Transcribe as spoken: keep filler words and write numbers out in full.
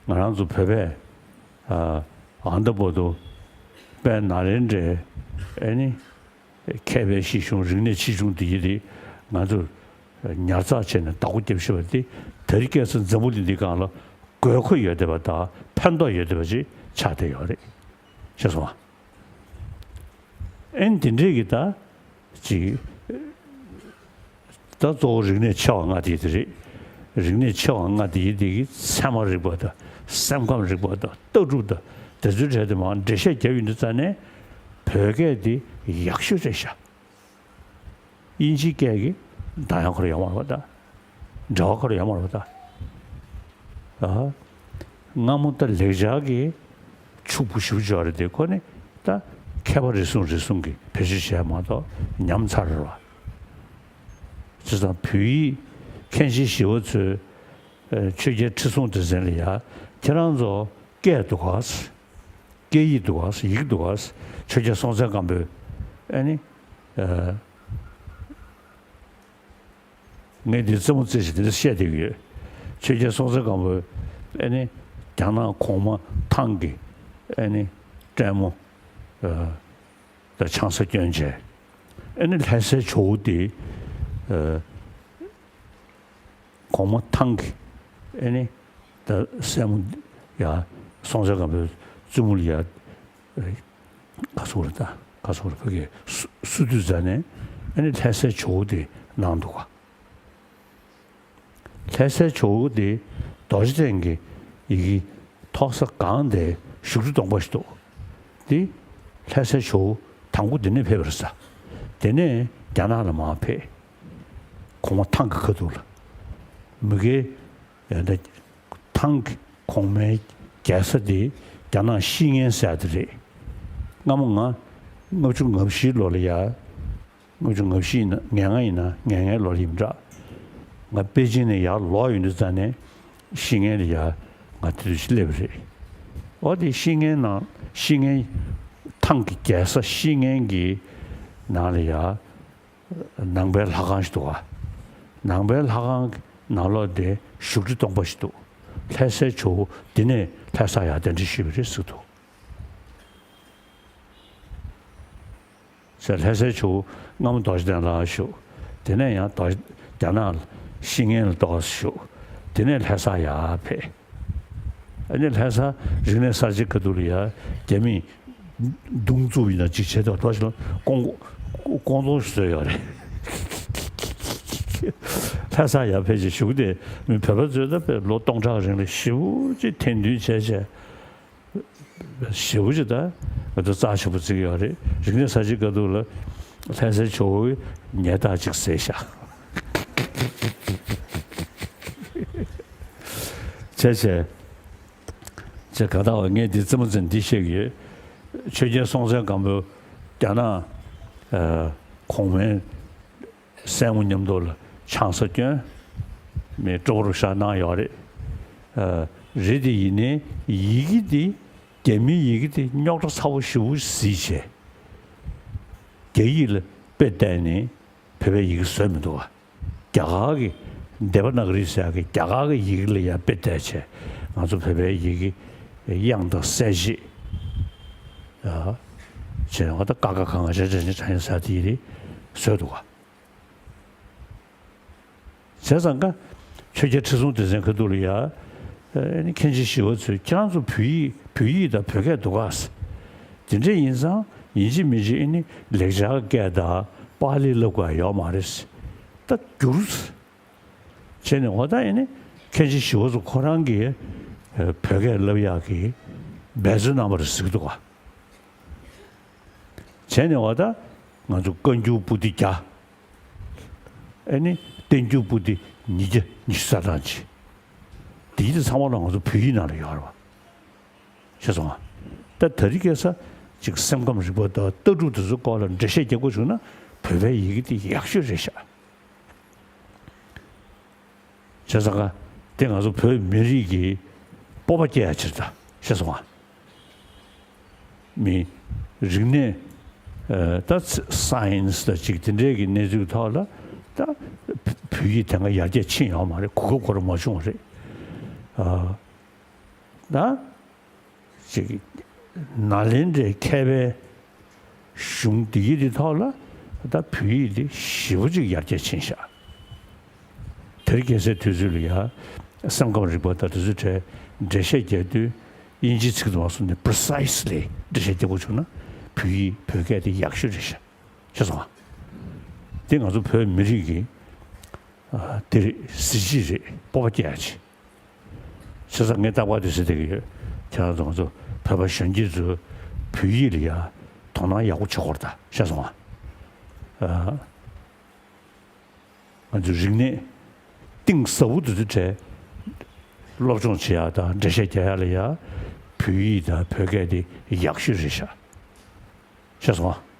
ང་རང་ཚོ་བོད་པས་ཨ་ཨ་འདྲ་པོ་དུ་དཔལ་ནཱ་ལེནྡྲའི་ཨེ་ནི་མཁས་པའི་གཞི་གཞུང་རིག་གནས་ཆེ་ཆུང་དེ་ཡི་དེ་ང་ཚོ་ཉར་ཚགས་བྱས་ནས་བདག་པོ་རྒྱབ་ཤེས་པ་དེ་དེ་རིང་ཁ་སང་འཛམ་བུ་གླིང་འདི་སྒང་ལ་དགོས་མཁོ་ཡོད་བསྡད་པ་དང་ཕན་ཐོགས་ཡོད་བསྡད་པ་ཅིག་ཆགས་བསྡད་ཡོད་རེད། ཤེས་སོང་ཨ། ཨེ་ནི་དེ་འདྲས་ཀྱི་ད་ཅིག་ད་གཙོ་བོ་རིག་གནས་ཆེ་བ་ལྔ་དེ་དེ་རེད། རིག་གནས་ཆེ་བ་ལྔ་དེ་དེ་གི་ཚད་མ་རིག་པ་དང་སེམས་ཁམས་རིག་པ་དང་ལྟ་གྲུབ་དང་དེ་ཚོའི་གྲས་དེ་མར་འགྲེལ་བཤད་བརྒྱབ་ཡོང་དུས་ཙ་ནས་བོད་སྐད་དེ་ཡག་ཤོས་རེད་ཤག་དབྱིན་ཇིའི་སྐད་ཀྱི་གདངས་ཡག་ཁོ་རང་ཡོད་མ་རེད་པ་ད། འབྲེལ་བ་ཁོ་རང་ཡོད་མ་རེད་པ་ད། ཨ། སྔ་མོ་ད་ལེགས་སྦྱར་གྱི་ཕྱུག་པོ་ཞེ་པོ་ཅིག་ཡོད་རེད་དེ་ཁོ་ནི་ད་མཁས་པ་རེ་ཟུང་རེ་ཟུང་གིས་བེད་སྤྱོད་བྱས་མ་གཏོགས་ཉམས་ཚར་རེད་པ། བྱས་ཙང་བོད་ཡིག་མཁན་ཆེན་ཞི་བ་འཚོའི་ཆོས་རྒྱལ་ཁྲི་སྲོང་ལྡེ་བཙན་ལ་ཡ་ཁྱེད་རང་ཚོ་སྐད་འདུག་ག་སྐད་ཡིག་འདུག་ག་ཡིག་འདུག་ག་ཆོས་རྒྱལ་སྲོང་བཙན་སྒམ་པོས་ཨ་ནི། ངས་འདི་རྩེད་མོ་རྩེ་བཞིན་འདི་འདྲ་བཤད་བསྡད་ཀྱི་ཡོད། ཆོས་རྒྱལ་སྲོང་བཙན་སྒམ་པོས་ཨེ་ནི་རྒྱ་ནག་གོང་མ་ཐང་གི་ཨེ་ནི་སྲས་མོ་ད་ཆང་ས་བསྐྱོན་བྱས། ཨེ་ནི་ལྷ་སའི་ཇོ་བོ་དེ་གོང་མ་ཐང་གི་ཨེ་ནི་ད་སྲས་མོ་ཡ་སྲོང་བཙན་སྒམ་པོའི་བཙུན་མོ་ལ་ཡ། ག་ཚོད་རེད་ད། ག་ཚོད་རེད་ཕ་གི་སུ་སུ་དུས་ཙ་ནས་ཨ་ནི་ལྷ་སའི་ཇོ་བོ་དེ་གནང་འདུག་ག་ལྷ་སའི་ཇོ་བོ་དེ་རྡོ་རྗེ་གདན་གྱི་ཡི་གེ་ཐོག་ས་སྒང་དེ་བཞུགས་ཁྲི་སྟོང་པ་ཞིག་འདུག་དེ་ལྷ་སའི་ཇོ་བོ་དང་པོ་དེ་ནས་ཕེབས་པ་རེད་ས། དེ་ནས་རྒྱ་ནག་ལ་མར་ཕེབས། གོང་མ་ཐང་གི་ཁ་ཐུག་ལ། མི་སྒེར་ཡོན་ཏན་ཐང་གི་གོང་མའི་རྒྱལ་ས་དེ་རྒྱ་ནག་ཤི་ངན་ཟེར་ཡ་དེ་རེད། སྔ་མོ་ང་ལྔ་བཅུ་ང་བཞིའི་ལོ་ལ་ཡ། ལྔ་བཅུ་ང་བཞི་ཡིན་ན་ང་ལྔ་ཡིན་ན་ང་ལྔའི་ལོ་ལ་ཡིན་འདྲ། ང་པེ་ཅིང་ནས་ཡར་ལོག་ཡོང་དུས་ཙ་ནས་ཤི་ངན་ལ་ཡ་ང་དེ་དུས་སླེབས་པ་རེད། འོ་དེ་ཤི་ངན་ནང་ཤི་ངན་ཐང་གི་རྒྱལ་ས་ཤི་ངན་གྱི་ནང་ལ་ཡ། ནང་པའི་ལྷ་ཁང་ཞིག་འདུག་ག་ནང་པའི་ལྷ་ཁང་གི་ནང་ལོགས་དེ་བཞུགས་ཁྲི་སྟོང་པ་ཞིག་འདུག་ལྷ་སའི་ཇོ་བོ་འདི་ནས་ལྷ་ས་ཡར་གདན་འདྲེན་ཞུས་པ་རེད་ཟེར་འདུག་ཟེར་ལྷ་སའི་ཇོ་བོ་སྔ་མོ་རྡོ་རྗེ་གདན་ལ་བཞུགས། དེ་ནས་ཡང་རྡོ་རྒྱ་ནག་ཤི་ངན་ལ་རྡོ་བཞུགས། དེ་ནས་ལྷ་ས་ཡར་ཕེབས། ཨ་ནི་ལྷ་ས་རིག་གནས་གསར་བརྗེ་ཁ་ཐུག་ལ་ཡ་རྒྱ་མིས་མདུང་བཙུགས་ཡིན་ན་ཅིག་བྱས་ཏེ་རྡོ་ཞིག་ལ་ཀོང་ཀོང་ཀོང་ཙོང་ཞིག་བཟོས་ཡོད་རེད། ལྷ་ས་ཡར་ཕེབས་ཅིག་བཞུགས་ཏེ་མི་བོད་པ་ཚོས་ད་དཔེ་ལོ་སྟོང་ཕྲག་རིང་ལ་ཞེ་པོ་ཅིག་ཐེར་འདོན་བྱས་བྱས། ཞེ་པོ་ཅིག་ད་ང་ཚོ་རྩ་ཆེན་པོ་བརྩི་གི་ཡོད་རེད། རིག་གནས་གསར་བརྗེ་ཁ་ཐུག་ལ་ལྷ་སའི་ཇོ་བོའི་ཉལ་ཐ་ཅིག་བཟས་ཤག་བྱས་བྱས། བྱས་ག་ད་བ་ངས་འདི་རྩེད་མོ་རྩེ་འདི་བཤད་ཀྱི་ཡོད། ཆོས་རྒྱལ་སྲོང་བཙན་སྒམ་པོ་རྒྱ་ནག་གོང་མའི་སྲས་མོ་མཉམ་དུ་ལ་ཆང་ས་བསྐྱོན། མི་སྤྲོ་པོ་རུ་བཞག་གནང་ཡོད་རེད། ཨ། རེད་དེ་ཡིན་ནའི་ཡི་གེ་འདི་རྒྱ་མིའི་ཡི་གེ་འདི་རྙོག་དྲ་ཚ་པོ་ཞེ་པོ་གཟིགས་བྱས། རྒྱ་ཡིག་ལ་དཔེ་བལྟས་ནས་བོད་པའི་ཡི་གེ་བཟོས་མི་འདུག་བ། རྒྱ་གར་གྱི་དེ་བ་ན་ག་རི་ཟེར་ཡག་གི་རྒྱ་གར་གྱི་ཡི་གེ་ལ་ཡང་དཔེ་བལྟས་བྱས་ང་ཚོ་བོད་པའི་ཡི་གེ་དབྱངས་དང་གསལ་བྱེད་ཨ། བྱས་ནས་ང་ད་ཀ་ཁ་ག་ང་ཇ་ཇ་ཇ་ཇ་ཡིན་ཟེར་དེ་ཡི་རེད་བཟོས་འདུག་བ། བྱས་ཙང་ཀ་ཆོས་རྒྱལ་ཁྲི་སྲོང་ལྡེ་བཙན་ཁ་ཐུག་ལ་ཡ། ཨ་ནི་མཁན་ཆེན་ཞི་བ་འཚོས་ཁྱེད་རང་ཚོ་བོད་ཡིག་བོད་ཡིག་དང་བོད་སྐད་འདུག་ག་དེ་འདྲ་ཡིན་ཙང་ཡིན་གཅིག་མིན་གཅིག་ཨ་ནི་ལེགས་སྦྱར་སྐད་དང་པཱ་ལི་བསླབ་དགོས་ཡ་ཡོད་མ་རེད། ད་བསྒྱུར། བྱས་ནས་འོ་ད་ཨ་ནི་མཁན་ཆེན་ཞི་བ་འཚོ་ཁོ་རང་གིས་བོད་སྐད་བསླབ་ཡག་གི་འབད་བརྩོན་གནང་བ་རེད་ཟེར་གི་འདུག་ག་བྱས་ནས་བ་ད་ང་ཚོ་བཀའ་འགྱུར་པོ་ཏི་བརྒྱ། ཨ་ནི་བསྟན་འགྱུར་པོ་ཏི་ཉིས་བརྒྱ་ཉི་ཤུ་རྩ་གྲངས་ཅིག་དེ་ཡིན་ཚང་མ་ལ་ང་ཚོ་བོད་ཡིག་ནང་ལ་ཡོད་རེད་བ། ཤེས་སོང་ང་། ད་དེ་རིང་ཁ་སང་ཅིག་སེམས་ཁམས་རིག་པ་དང་ལྟ་གྲུབ་དེ་ཚོའི་སྐོར་ལ་འགྲེལ་བཤད་རྒྱག་དགོས་བྱུང་ན་བོད་པའི་ཡི་གེ་དེ་ཡག་ཤོས་རེད་ཤག་བྱས་ཙང་ཀ་དེ་ང་ཚོ་བོད་མི་རིགས་ཀྱི་སྤོབས་པ་སྐྱེ་ཡ་ཕྱིར་ད་ཤེས་སོང་ང་། མི་རིག་གནས་ད་སའེན་སི་དང་ཅིག་དེ་འདྲའི་གི་གནས་ཚུལ་ཐོག་ལ་ད་བོད་ཡིག་དེ་སྔ་ཡར་རྒྱས་ཕྱིན་ཡོད་མ་རེད། གོ་སྐབས་ཁོ་རང་མ་བྱུང་བ་རེད། ཨ། ད་ཅིག་ནཱ་ལེནྡྲའི་མཁས་པའི་གཞུང་འདི་ཡི་དེ་ཐོག་ལ་ད་བོད་ཡིག་དེ་ཞེ་པོ་ཅིག་ཡར་རྒྱས་ཕྱིན་ཤག་དེར་རྒྱལ་སའི་དུས་ཚོད་ལ་ཡ་སེམས་ཁམས་རིག་པ་དང་དེ་ཚོའི་གྲས་འགྲེལ་བཤད་རྒྱག་དུས་དབྱིན་ཇིའི་ཚིག་དེ་མ་སོང་ནས་precisely འགྲེལ་བཤད་རྒྱག་དགོས་བྱུང་ན་བོད་ཡིག་བོད་སྐད་དེ་ཡག་ཤོས་རེད་ཤག་ཤེས་སོང་ང་། འདི་ང་ཚོ་བོད་མི་རིགས་ཀྱི་ཨ་དེ་རེད། གཟི་བརྗིད་རེད། སྤོབས་པ་སྐྱེ་ཡ་ཆེ། བྱས་ཙང་ངས་རྟག་པར་དེ་ཟེར་བསྡད་ཀྱི་ཡོད། ཁྱེད་རང་ཚོ་ང་ཚོ་བོད་པ་གཞོན་སྐྱེས་ཚོས་བོད་ཡིག་ལ་ཡ་དོ་སྣང་ཡག་པོ་བྱེད་དགོས་རེད་ད། ཤེས་སོང་ང་། ཨ་ང་ཚོ་རིག་གནས་གཏིང་ཟབ་པོ་དེ་ཚོའི་གྲས་སློབ་སྦྱོང་བྱེད་ཡ་དང་འགྲེལ་བཤད་རྒྱག་ཡ་ལ་ཡ་བོད་ཡིག་དང་བོད་སྐད་དེ་ཡག་ཤོས་རེད་ཤག་ཤེས་སོང་ང་།